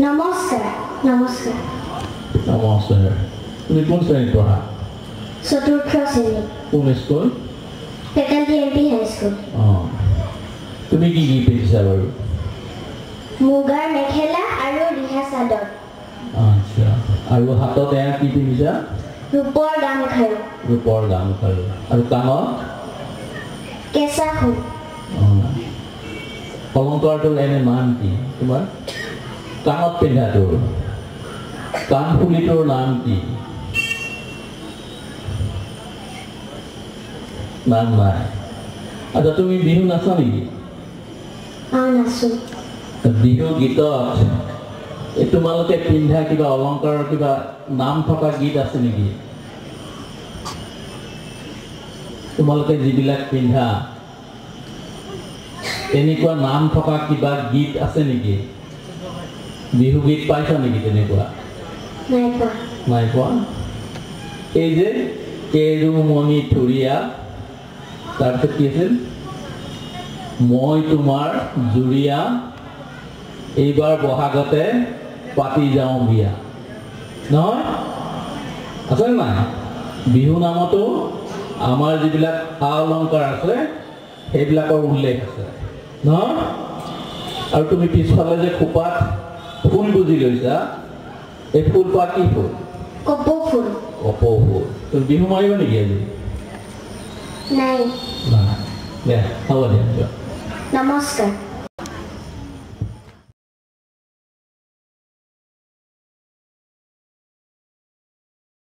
নমস্কাৰ। নমস্কাৰ। নমস্কাৰ। তুমি কোন শ্ৰেণীত পঢ়া? চতুৰ্থ শ্ৰেণী। কোন school? Faculty M P high school. অঁ, তুমি কি কি পিন্ধিছা বাৰু? মুগাৰ মেখেলা আৰু ৰিহা চাদৰ। আচ্ছা, আৰু হাতত এয়া কি পিন্ধিছা? ৰূপৰ গামখাৰু। ৰূপৰ গামখাৰু। আৰু কাণত? কেঁচা সোণ। অঁ, অলংকাৰটোৰ এনে নাম কি তোমাৰ? কাণত পিন্ধাটোৰ, কাণফুলিটোৰ নাম কি? নাম নাই। আচ্ছা, তুমি বিহু নাচা নেকি? অঁ, নাচো। বিহু গীতত এই তোমালোকে পিন্ধা কিবা অলংকাৰৰ কিবা নাম থকা গীত আছে নেকি? তোমালোকে যিবিলাক পিন্ধা তেনেকুৱা নাম থকা কিবা গীত আছে নেকি? বিহু গীত পাইছা নেকি তেনেকুৱা? নাই পোৱা। নাই পোৱা। এই যে কেৰুমণি থুৰীয়া, তাৰপিছত কি আছিল? মই তোমাৰ জুৰীয়া, এইবাৰ বহাগতে পাতি যাওঁ বিয়া, নহয়? আছে নাই? বিহু নামতো আমাৰ যিবিলাক আ অলংকাৰ আছে সেইবিলাকৰ উল্লেখ আছে, নহয়? আৰু তুমি পিছফালে যে খোপাত ফুল গুজি লৈছা, এই ফুলপাহ কি ফুল? কপৌ ফুল। কপৌ ফুল। তুমি বিহু মাৰিবা নেকি আজি? নাই। নাই। দে, হ'ব দিয়া, যোৱা। নমস্কাৰ।